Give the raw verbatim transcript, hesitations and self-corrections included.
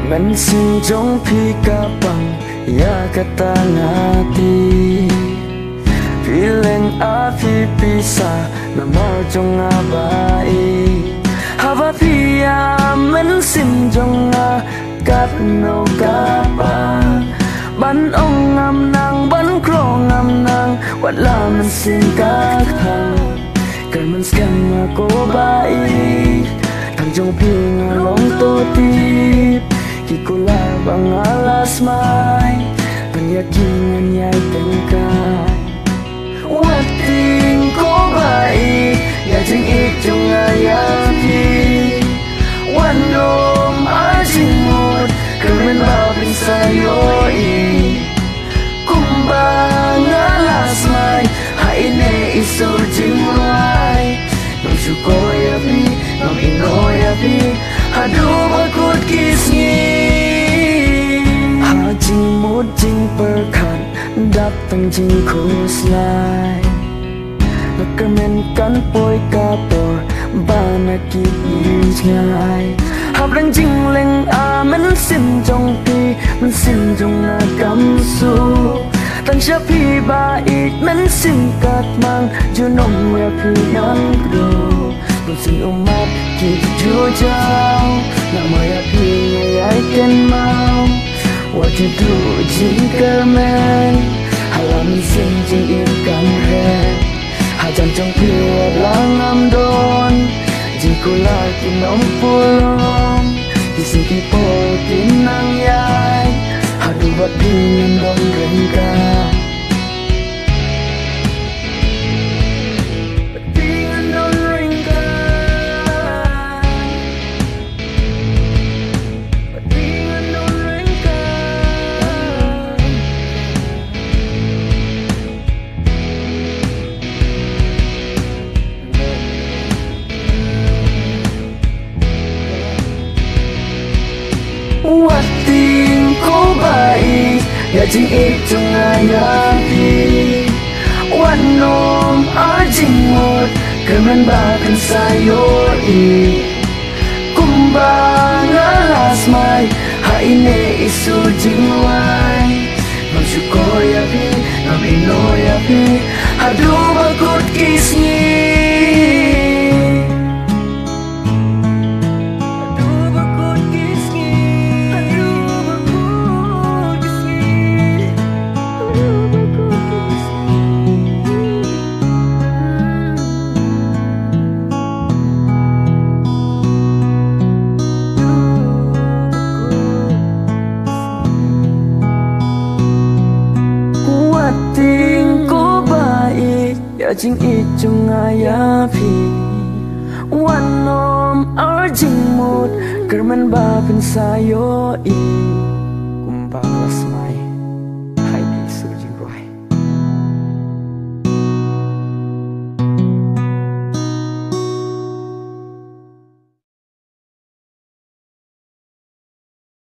Mynsiem jong phi ka pang ïa kata nga tip. Phi leh ïa phi pisa namar jong nga ba i. Haba phi ïa mynsiem jong nga katno ka pang. Ban ong ngam nang, ban kro ngam nang, wat la mynsiem ka thang. Kyrmen skhem ma ko ba i. Tang jong phi nga long to tip. Ki kular ba nga la smai. Tang ïa ki ngan ïai tyngkai. Wat tieng ko ba i ïa jingïeit jong nga ïa phi. Wat nym ai jingmut kyrmen ba phin sa ïohi. Kumba nga la smai ha ine i sur jingrwai. Ngam shu koi ïa phi, ngam ïehnoh ïa phi haduh ba kut ki sngi. Ha jingmut jingpyrkhat dap tang jingkhuslai. Nga kyrmen kan poi ka por ba na kit ïing jngai. Hap rang jingleh a mynsiem jong phi, mynsiem jong nga kam suk. Tang sha phi ba i mynsiem kat mang, junom ïa phi ngan kdew. Mynsiem ummat ki ju jaw, namar ïa phi nga ïai kynmaw. Wat ju duh jingkyrmen ha la mynsiem jingim kan rem. Hajan jong phi wat la ngam don. Jingkular kin ym purung. Ki sngi ki por kin nang ïaid. Haduh ba phi ngan don ryngkat. Phi ngan don ryngkat. Wat tieng ko ba i ïa jingïeit jong nga ïa phi. Wat nym ai jingmut kyrmen ba phin sa ïohi. Kumba nga la smai ha ine i sur jingrwai. Ngam shu koi ïa phi, ngam ïehnoh ïa phi haduh ba kut ki sngi. Haduh ba kut ki sngi. Haduh ba kut ki sngi. Wat tieng ko ba i ïa jingïeit jong nga ïa phi. Wat nym ai jingmut kyrmen ba phin sa ïohi. Kumba la smai